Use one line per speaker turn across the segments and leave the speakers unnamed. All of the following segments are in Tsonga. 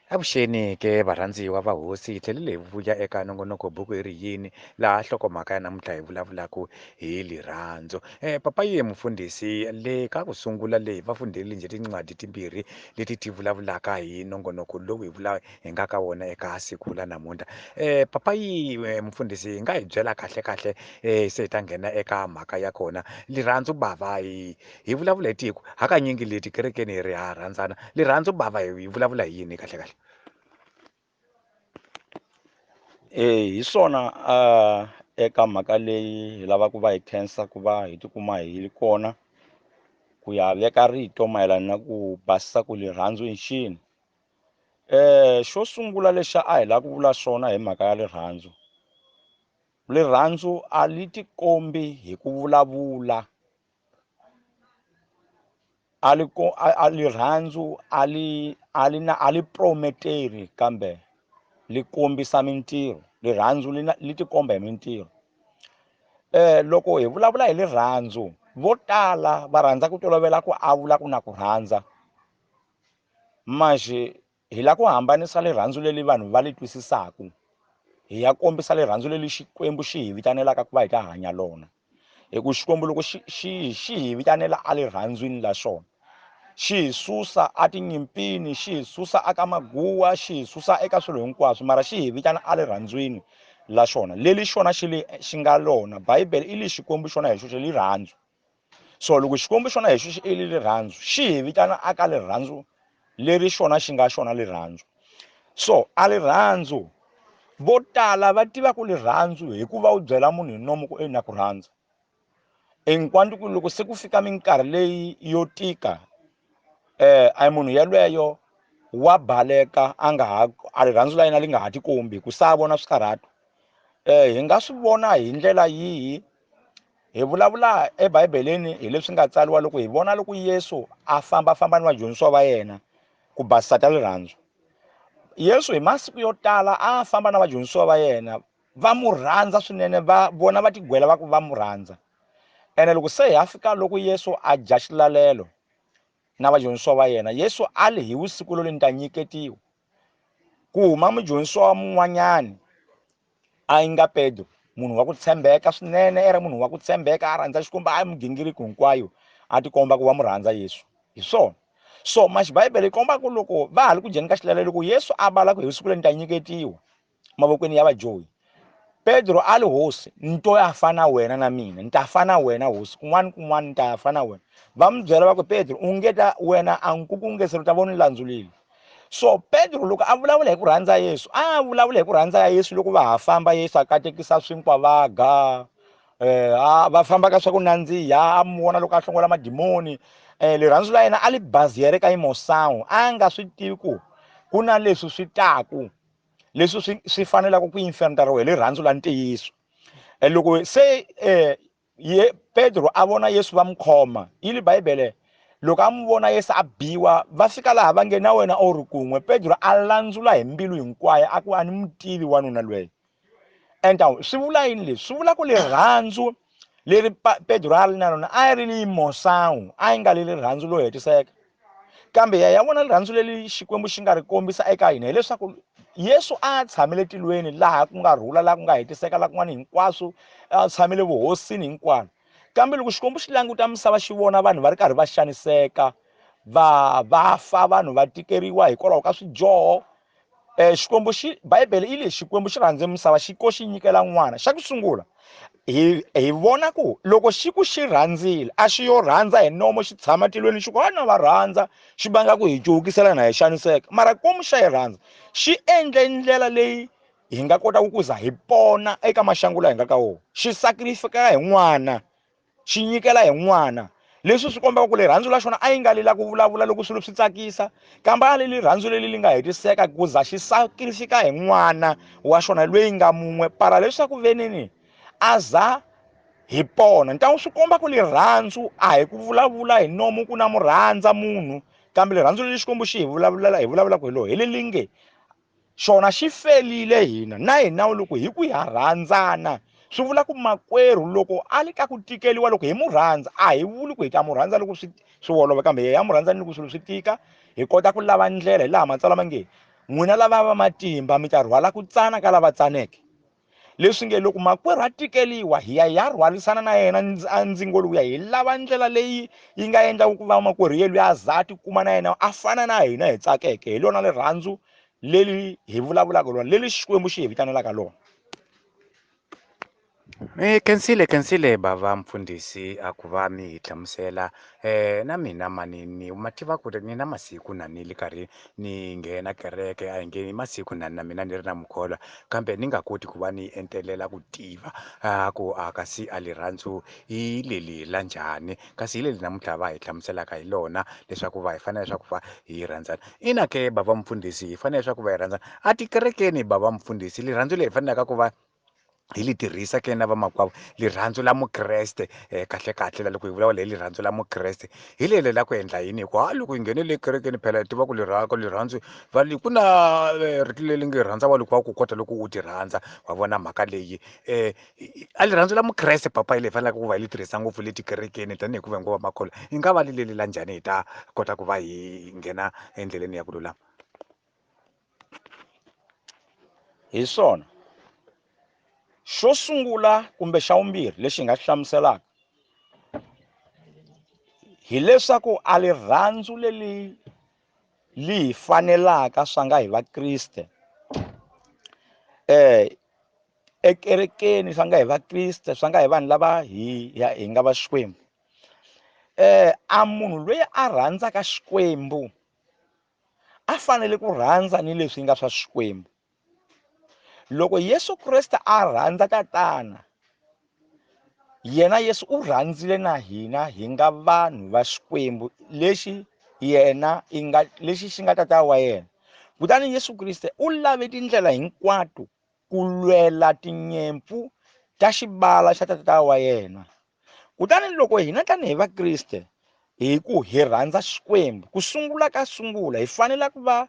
Avuxeni ke varhandziwa va hosi hi tlhelele hi vuya eka nongonoko buku yi ri yini laha nhlokomhaka ya namuntlha hi vulavulaka hi rirhandzu. Papa ye mufundhisi le ka ku sungula leyi va fundheli njhe tincwadi timbirhi leti ti vulavulaka hi nongonoko lowu hi vula hi nga ka wona eka siku la namuntlha. Papa yi mufundhisi hi nga hi byela kahle kahle se hi ta nghena eka mhaka ya kona rirhandzu bava hi vulavula hi tiko hakanyingi leti kerekeni hi ri ha rhandzana rirhandzu bava hi vulavula hi yini kahle kahle.
Hi swona eka mhaka leyi hi lava ku va hi khensa ku va hi tikuma hi ri kona ku ya veka rito mayelana na ku basisa ku rirhandzu i ncini. Xo sungula lexi a hi lava ku vula swona hi mhaka ya rirhandzu, rirhandzu a li tikombi hi ku vulavula, a li ko a rirhandzu a li a li na a li prometeri kambe li kombisa mintirho. Rirhandzu li na li tikomba hi mintirho. Loko hi vulavula hi rirhandzu vo tala va rhandza ku tolovela ku a vula ku na ku rhandza, manje hi lava ku hambanisa rirhandzu leri vanhu va li twisisaka hi ya kombisa rirhandzu leri Xikwembu xi hi vitanelaka ku va hi ta hanya lona. Hi ku Xikwembu loko xi xi xi hi vitanela a rirhandzwini la xona, xi hi susa a tinyimpini, xi hi susa aka maguwa, xi hi susa eka swilo hinkwaswo, mara xi hi vitana a rirhandzwini la xona leri xona xi li xi nga lona. Bibele i li Xikwembu xona hi xoxe rirhandzu. So loko Xikwembu xona hi xoxe i li rirhandzu, xi hi vitana aka rirhandzu leri xona xi nga xona rirhandzu. So a rirhandzu vo tala va tiva ku rirhandzu hikuva u byela munhu hi nomu ku na ku rhandza. Hinkwato ku loko se ku fika minkarhi leyi yo tika a munhu yelweyo wa baleka a nga ha a rirhandzu la yena li nga ha tikombi ku sa vona swikarhato. Hi nga swi vona hi ndlela yihi? Hi vulavula eBibeleni hi leswi nga tsariwa loko hi vona loko Yesu a fambafamba ni vadyondzisiwa va yena ku basisa ta rirhandzu. Yesu hi masiku yo tala a famba na vadyondzisiwa va yena va mu rhandza swinene, va vona va tigwela va ku va mu rhandza. Ene loko se hi fika loko Yesu a dya xilalelo na vadyondzisiwa va yena, Yesu a li hi vusiku lolu ni ta nyiketiwa ku huma mudyondzisiwa mun'wanyani a yi nga Pedro, munhu wa ku tshembeka swinene, i ri munhu wa ku tshembeka, a rhandza Xikwembu, a migingiriko hinkwayo a tikomba ku wa mu rhandza Yesu. Hi swona. So maxi Bibele yi komba ku loko va ha ri ku dyeni ka xilalelo, loko Yesu a vala ku hi siku leri ni ta nyiketiwa mavokweni ya vadyohi, Pedro a li hosi ni to ya fa na wena na mina ni ta fa na wena hosi, kun'wana kun'wana ni ta ya fa na wena. Va mu byela va ku Pedro u nge ta wena a nkuku nge se u ta vona landzulile. So Pedro loko a vulavula hi ku rhandza Yesu, a vulavula hi ku rhandza ya Yesu loko va ha famba Yesu a katekisa swinkwa va ga, va famba ka swa ku nandziha, a mu vona loko a hlongola madimoni. Rirhandzu la yena a li baziyere ka imosawu, a nga swi tivi ku ku na leswi swi taku leswi swi swi fanelaka ku infernitariwa hi rirhandzu la ntiyiso. Loko se ye Pedro a vona Yesu va mu khoma, yi li Bibele loko a mu vona Yesu a biwa, va fika laha va nge na wena o ri kun'we, Pedro a landzula hi mbilu hinkwayo a ku a ni mu tivi wanuna lweyo. And swi vula yini leswi? Swi vula ku rirhandzu leri Pedro a ri na rona a ri li mosawu, a yi nga li rirhandzu lo hetiseka. Kambe ya vona rirhandzu leri Xikwembu xi nga ri kombisa eka hina hileswaku Yesu a tshamile tilweni laha ku nga rhula, laha ku nga hetiseka, laha kun'wana hinkwaswo a tshamile vuhosini hinkwano. Kambe loko Xikwembu xi languta misava xi vona vanhu va ri karhi va xaniseka, va fa, vanhu va tikeriwa hikwalaho ka swidyoho, Xikwembu xi Bibele yi le Xikwembu xi rhandze misava xi ko xi nyikela n'wana. Xa ku sungula hi vona ku loko xi ku xi rhandzile a xi yo rhandza hi nomo xi tshama tilweni xi ku a na va rhandza xi vanga ku hi cukisela na hi xaniseka, mara komu xa hi rhandza xi endle ndlela leyi hi nga kotaka ku za hi pona eka maxangu laha hi nga ka wona, xi sacrifice hi n'wana, xi nyikela hi n'wana. Leswi swi kombaka ku rirhandzu la xona a yi nga li la ku vulavula loko swilo swi tsakisa, kambe a li rirhandzu leri li nga hetiseka ku za xi sacrifice hi n'wana wa xona loyi nga mun'we para leswaku veneni a za hi pona. Ntangu swi komba ku rirhandzu a hi ku vulavula hi nomu ku na mu rhandza munhu, kambe rirhandzu leri Xikwembu xi hi vulavula hi vulavulaka hi lona hi leri nge xona xi felile hina na hina loko hi ku ha rhandzana. Swi vula ku makwerhu loko a li ka ku tikeliwa loko hi mu rhandza a hi vuli ku hi ta mu rhandza loko swi olova, kambe hi ya mu rhandza ni loko swilo swi tika, hi kota ku lava ndlela hi laha matsalwa ma nge N'wina lava va matimba mi ta rhwala ku tsana ka lava tsaneke. Leswi nge loko makwerhu a tikeliwa hi ya hi ya rhwalisana na yena a ndzingo lowuya, hi lava ndlela leyi yi nga endlaku ku va makwerhu yelwiya a za a tikuma na yena a fana na hina hi tsakeke. Hi lona rirhandzu leri hi vulavulaka lona, leri Xikwembu xi hi vitanelaka lona.
Khensile khensile bava mfundhisi a ku va mi hi hlamusela na mina mani ni ma tiva ku ri ni na masiku na ni ri karhi ni nghena kereke a hi nge masiku na na mina ni ri na mukholwa kambe ni nga koti ku va ni entelela ku tiva a ku a kasi a rirhandzu hi leli la njhani, kasi hi leli namuntlha va hi hlamuselaka hi lona leswaku va hi fanele leswaku va hi rhandzana. Ina ke bava mfundhisi hi fanele leswaku va hi rhandzana a tikerekeni bava mfundhisi rirhandzu leri hi faneleke ku va hi li tirhisa ke na vamakwavo, rirhandzu la mukreste kahle kahle la loko hi vulavula hi rirhandzu la mukreste hi lele la ku endla yini, hikuva ha loko hi nghenele ekerekeni phela hi tiva ku rirhandzu va li ku na rito leri nge rhandza wa loko wa ku kota loko u ti rhandza, wa vona mhaka leyi a rirhandzu la mukreste papa hi leyi faneleke ku va hi li tirhisa ngopfu le tikerekeni tanihi ku va ngo vamakholwa yi nga va li leli la njhani hi ta kota ku va hi nghena endleleni ya ku lulama.
Hi swona xo sungula kumbe xa vumbirhi lexi hi nga xi hlamuselaka hileswaku a rirhandzu leri li hi fanelaka swa nga hi vakriste ekerekeni, swa nga hi vakriste, swa nga hi vanhu lava hi hi nga va Xikwembu. A munhu loyi a rhandzaka Xikwembu a fanele ku rhandza ni leswi nga swa Xikwembu. Loko Yesu Kriste a rhandza Tatana, yena Yesu u rhandzile na hina hi nga vanhu va Xikwembu lexi yena i nga lexi xi nga tata wa yena. Kutani Yesu Kriste u lave tindlela hinkwato ku lwela tinyimpfu ta xibala xa tata wa yena. Kutani loko hina tanihi vakriste hi ku hi rhandza Xikwembu, ku sungula ka sungula hi fanele ku va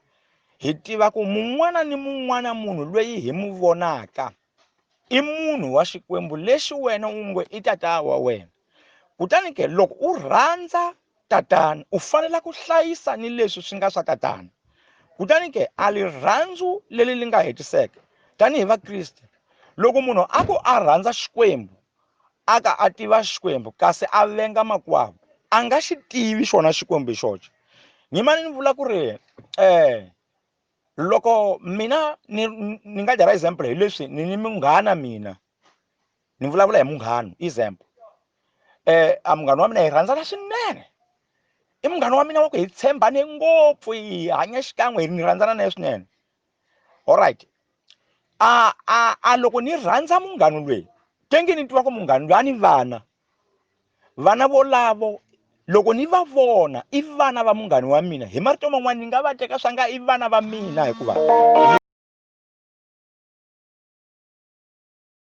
hi tiva ku mun'wana ni mun'wana munhu loyi hi mu vonaka i munhu wa Xikwembu lexi wena u nge i tata wa wena. Kutani ke loko u rhandza tatana u fanele ku hlayisa ni leswi swi nga swa tatana. Kutani ke a rirhandzu leri li nga hetiseka tanihi vakriste, loko munhu a ku a rhandza Xikwembu a ka a tiva Xikwembu kasi a venga makwavo, a nga xi tivi xona Xikwembu hi xoxe. Nyimani ni vula ku ri loko mina ni ni nga dya example hi leswi ni ni munghana mina ni vulavula hi munghana example a munghana wa mina hi rhandzana swinene, i munghana wa mina wa ku hi tshembane ngopfu, hi hanya xikan'we, ni rhandzana na yena swinene. Alright, a a a loko ni rhandza munghana loyi tenge ni twa ku munghana loyi a ni vana vana volavo loko ni va vona i vana va munghana wa mina, hi marito man'wana ni nga va teka swa nga i vana va mina hikuva